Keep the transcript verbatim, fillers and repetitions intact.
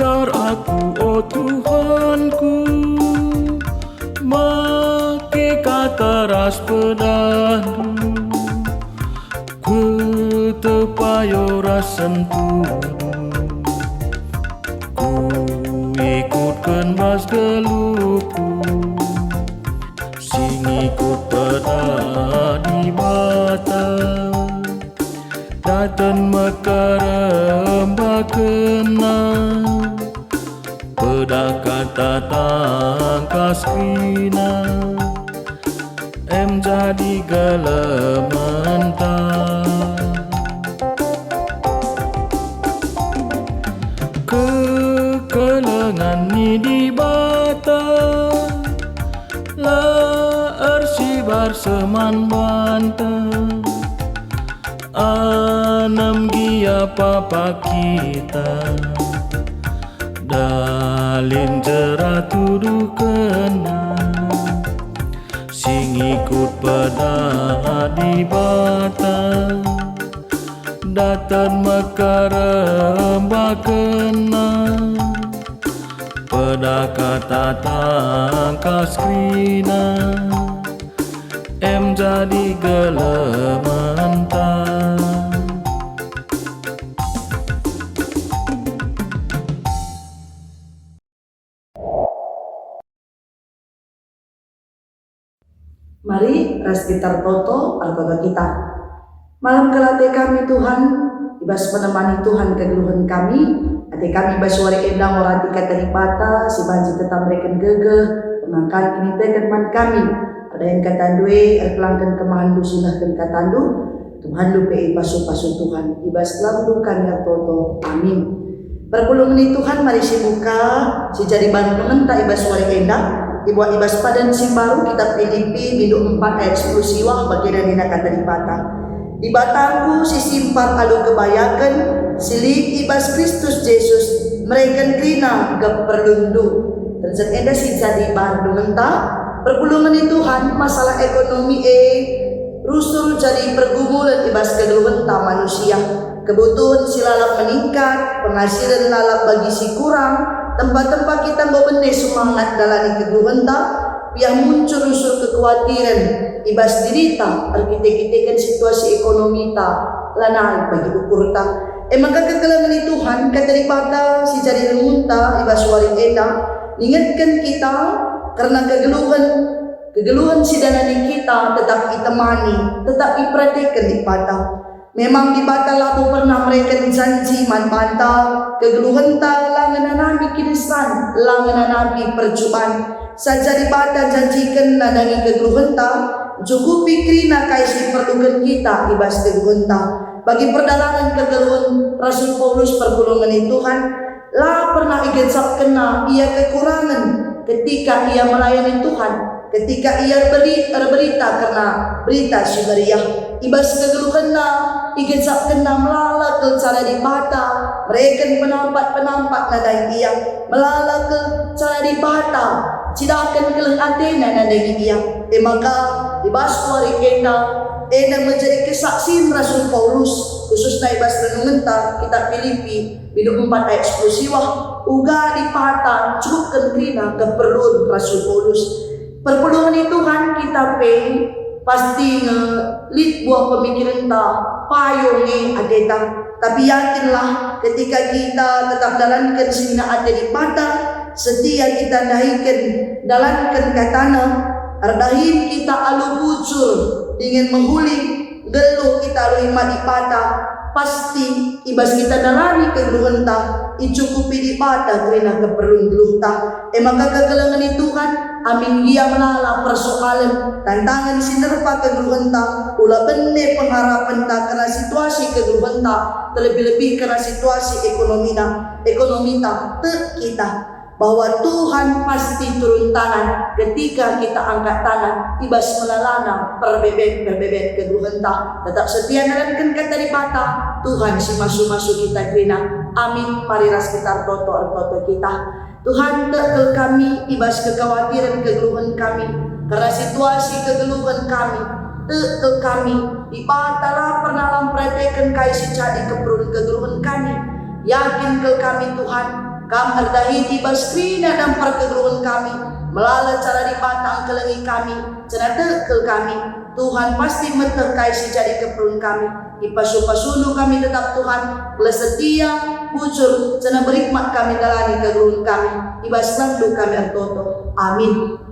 Ajar aku, o Tuhanku, make kata ras pedahndu, kueteh payo ras sentuhndu, kuikutken bas geluhku, si ngikut pedah Dibata. Daten mekerembakenna, pedah kata tangkas kerina, em jadi gelementa. Kekelengen ni Dibata la ersibar seh man banta. Anem gia papa kita, dalin jera tuduhkenna, si ngikut pedah Dibata, daten mekerembakenna, pedah kata tangkas kerina, em jadi gelementa. Mari ras kita ertoto, ertoto kita. Malem kal ate kami, Tuhan, i bas penemani Tuhan kegeluhen kami. Ate kami bas wari enda ngorati Kata Dibata si banci tetap mereken gegeh, pengangkat kiniteken man kami. Erdahin KataNdu e, erkelangken kemahenNdu si nehken KataNdu, kemahenNdu pe ipasu-pasu Tuhan. I bas gelarNdu kami ertoto. Amin. Perpulungen ni Tuhan mari sibuka, si jadi bahan renungenta i bas wari enda, ibuat i bas padan si mbaru, Kitap Pilipi, bindu empat ayat sepuluh siwah, bagenda nina Kata Dibata. Dibatangku si simpar alu kebayaken, si lit i bas Kristus Jesus, mereken kerina keperlunndu. Terjeng enda si jadi bahan renungenta, perpulungen ni Tuhan, masalah ekonomi e rusur jadi pergumulen i bas kegeluhenta manusia. Kebutuhen si lalap meningkat, penghasilen lalap bagi si kurang, tempa-tempa kita enggo bene semangat ndalani kegeluhenta, piah muncul rusur kekuatiren i bas dirita erkite-kiteken situasi ekonomita lanai bagi ukurta. E maka kekelengen ni Tuhan, Kata Dibata si jadi renungenta i bas wari enda, ngingetken kita kerna kegeluhen, kegeluhen si ndalani kita tetap itemani, tetap iperateken Dibata. Memang Dibata labo pernah mereken janji man banta, kegeluhenta la ngenanami kiniseran, la ngenanami percuban. Saja Dibata njanjiken nandangi kegeluhenta, ncukupi kerina kai si iperluken kita i bas kegeluhenta. Bagi perdalanen kegeluhen Rasul Paulus perpulungen ni Tuhan, la pernah igejapkenna ia kekurangen ketika ia melayani Tuhan, ketika ia beri, erberita kerna Berita Si Meriah. I bas kegeluhenna, igejapkenna melala kal cara Dibata mereken penampat-penampat nandangi ia, melala kal cara Dibata cidahken keleng atena nandangi ia. E maka, i bas wari enda, enda me jadi kesaksin Rasul Paulus, khususna i bas renungenta Kitap Pilipi, bindu empat ayat sepuluh siwah, uga Dibata ncukupken kerina keperlun Rasul Paulus. Perpulungen ni Tuhan, kita pe pasti nge lit buah pemikirenta, payo nge ateta. Tapi yakinlah, ketika kita tetap dalanken si ngena ate Dibata, setia kita ndahiken, dalanken katana, erdahin kita alu bujur dingen mehuli, nggeluh kita alu hikmat Dibata, pasti i bas kita ndalani kegeluhenta, icukupi Dibata kerina keperlun geluhta. E maka kekelengen ni Tuhan, amin gia melala persoalen, tantangen si nerpa kegeluhenta, ula bene pengharapenta kerna situasi kegeluhenta, terlebih-lebih kerna situasi ekonomina, ekonomita, tek kita bahwa Tuhan pasti turun tangan ketika kita angkat tangan i bas melalana perbeben-perbeben kegeluhenta. Tetap setia nalanken Kata Dibata, Tuhan si masu-masu kita kerina. Amin. Mari ras kita ertoto, ertoto kita. Tuhan, tek kal kami i bas kekawatiren kegeluhen kami, kerna situasi kegeluhen kami. Tek kal kami, Dibata la pernah lam perateken kai si jadi keperlun kegeluhen kami. Yakin kal kami, Tuhan, Kam erdahiti bas kerina dampar kegeluhen kami, melala cara Dibata engkelengi kami, janah tek kal kami. Tuhan pasti meteh kai si jadi keperlun kami. Ipasu-pasuNdu kami tetap, Tuhan, gelah setia, bujur, janah berikmat kami ndalani kegeluhen kami. I bas gelarNdu kami ertoto. Amin.